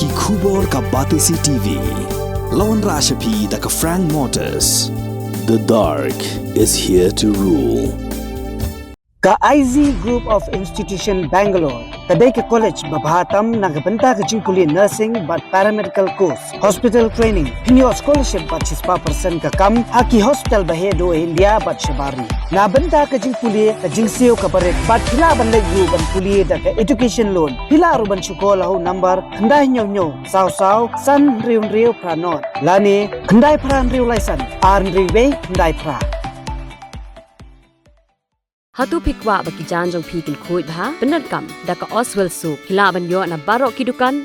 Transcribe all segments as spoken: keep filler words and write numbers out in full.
Ki khubor ka Batesi T V. Lawan Rashapi da ka Frank Motors. The dark is here to rule. Ka I Z Group of Institution Bangalore ka dei ka college ba bha tam na ka bynta ka jingpule nursing bad paramedical course, hospital training, pynïoh scholarship bad shispah percent ka kam ha ki hospital ba heh duh India bad shabar ri. Na bynta ka jingpule ka jingsiew ka barit bad phi lah ban leit ruh ban pule da ka education loan. Phi lah ruh ban shu call ha u number khyndai hynñiew hynñiew saw saw san hynriew hynriew phra nod lane khyndai phra hynriew lai san ar hynriew wei khyndai phra. Hato phi kwah ba ki jaiñ jong phi kin khuid bha? Pyndonkam da ka Oswell Soap. Phi lah ban ïoh na baroh ki dukan.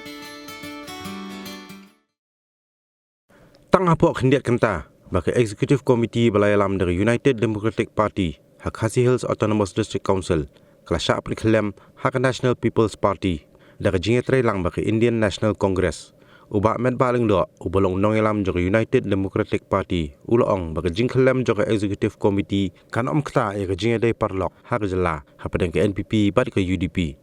Tang hapoh khyndiat kynta ba ka Executive Committee ba la ïalam da ka United Democratic Party ha Khasi Hills Autonomous District Council ka la shah pynkyllem ha ka National People's Party da ka jingïatreilang bad ka Indian National Congress. U Bah Metbah Lyngdoh, uba long nongïalam jong ka United Democratic Party, u la ong ba ka jingkyllem jong ka Executive Committee kan ym ktah ïa ka jingïadei paralok ha ka jylla hapdeng ka N P P bad ka U D P.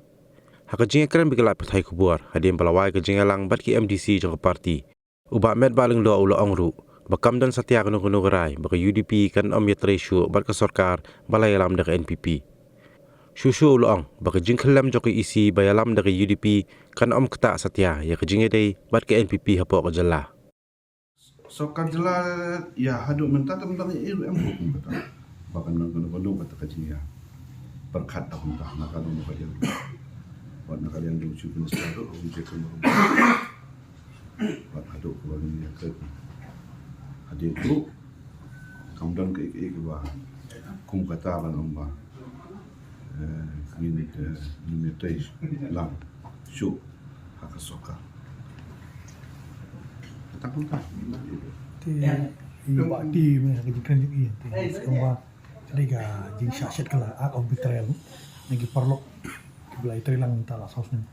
Ha ka jingïakren bad ki lad pathai khubor hadien ba la wai ka jingïalang bad ki M D C jong ka party, u Bah Metbah Lyngdoh u la ong ruh ba kam don satia kano kano ka rai ba ka U D P kan ym ïatrei shuh bad ka sorkar ba la ïalam da ka N P P. Shuh shuh u la ong ba ka jingkyllem jong ka E C ba ïalam da ka U D P kan ym ktah satia ïa ka jingïadei bad ka N P P hapoh ka jylla. Sorkar jylla ïa haduh mynta te mynta ïa em ko kum kata. Ba kan nang kano kano kata ka jingïa pyrkhat da kumta na ka dong ka jingïa. Wat na ka liang dong Chief Minister ruh, um je kan ruh. Wat haduh ko ba ngi ïa kret. Hadien tu kam don ka ik ik ba kum kata ban ong ba eh, ngin, eh, ngin ïatrei lang shuh ha ka sorkar. Kata kumta. Te i ba ti me ha ka jingkren jong i te, eh, kumba ka dei ka jingshah shet ka la act of betrayal na ki paralok kiba la ïatrei lang mynta la saw snem.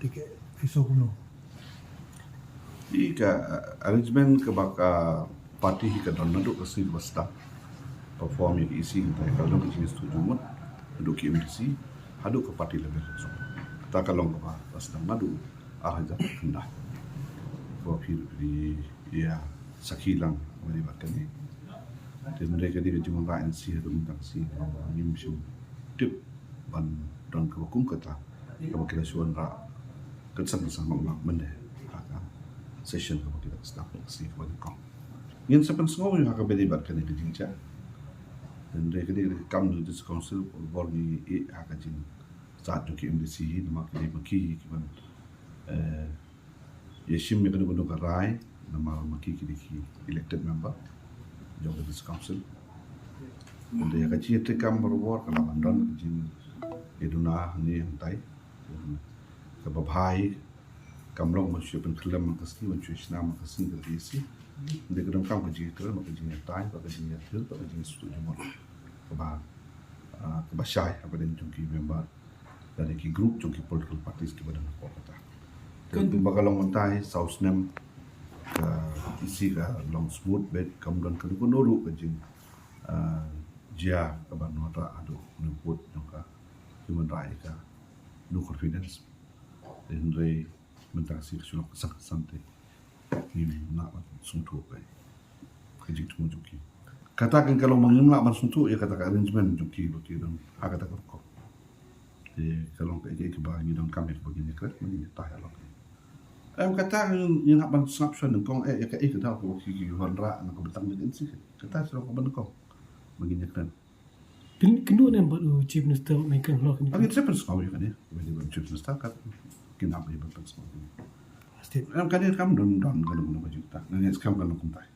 Te ka phi sngewthuh kumno? Hi ka, uh, arrangement kaba ka party hi ka don naduh ka sngi kaba sdang. Perform ïa ka E C, hynrei ka long ka jingïastuh jingmut naduh ki M D C haduh ka party level. Kata ka long kaba sdang naduh ar hajar khyndai. Kaba phi, phi ïa sakhi lang kaba dei bad kane. Te hynrei ka dei ka jingwanrah N C haduh mynta ka sngi kaba ngim shym tip ban don kaba kum kata kaba ki la shu wanrah kynsan kynsan ma u la mynde ha ka session kaba ki la sdang ka sngi kaba nyngkong. Ngin sa pynsngew ïa ha kaba dei bad kane ka jingjia. Hynrei kane ka dei ka kam jong ka District Council, bor ngi ïeh ha ka jingstad jong ki M D C hi namar ki dei ma ki hi ki ban, eh, ïa shim ïa kano kano ka rai namar ma ki ki dei ki elected member jong ka District Council. Hynrei ïa ka jingïatreikam barabor ka la ban don ka jingïaduna hangne hangtai. Kaba bha hi kam long ban shu pynkhyllem man ka sngi, ban shu shna man ka sngi ka E C. Hynrei ka donkam ka jingïakren bad ka jingïatai bad ka jingïathir bad ka jingïastuh jingmut kaba, ah, kaba shai hapdeng jong ki member lane ki group jong ki political parties kiba don hapoh kata. Te kumba ka long mynta hi saw snem ka E C ka long smooth bad kam don kano kano ruh ka jing, ah, jia kaba wanrah haduh une u pud jong ka jingwanrah ïa ka no confidence. Te hynrei mynta ka sngi ka shu long kynsan kynsan te ngim lah ban sngewthuh ka jingthmu jong ki. Kata kan ka long ba ngim lah ban sngewthuh ïa kata ka arrangement jong ki ba ki don ha kata ka rukom. Te ka long kaei kaei kaba ngi donkam ïa kaba ngin ïakren, ngin ïatah ïa long. Em, kata ngin, ngin hap ban sngap shuwa nyngkong eh ïa kaei ka daw kaba ki, ki wanrah na ka bynta jong ka N C. Kata shu long kaba nyngkong ba ngin ïakren. Pyn-, kynduh ne em bad u Chief Minister, me kan hok ni. Ngi shu pynsngew ïa kane, ba ïa u Chief Minister kat kin hap ïa ban pynsngew ïa kane. Steve. Em, kane kam don, don kano kano ka jingtah. Ngi skhem kan kumtai.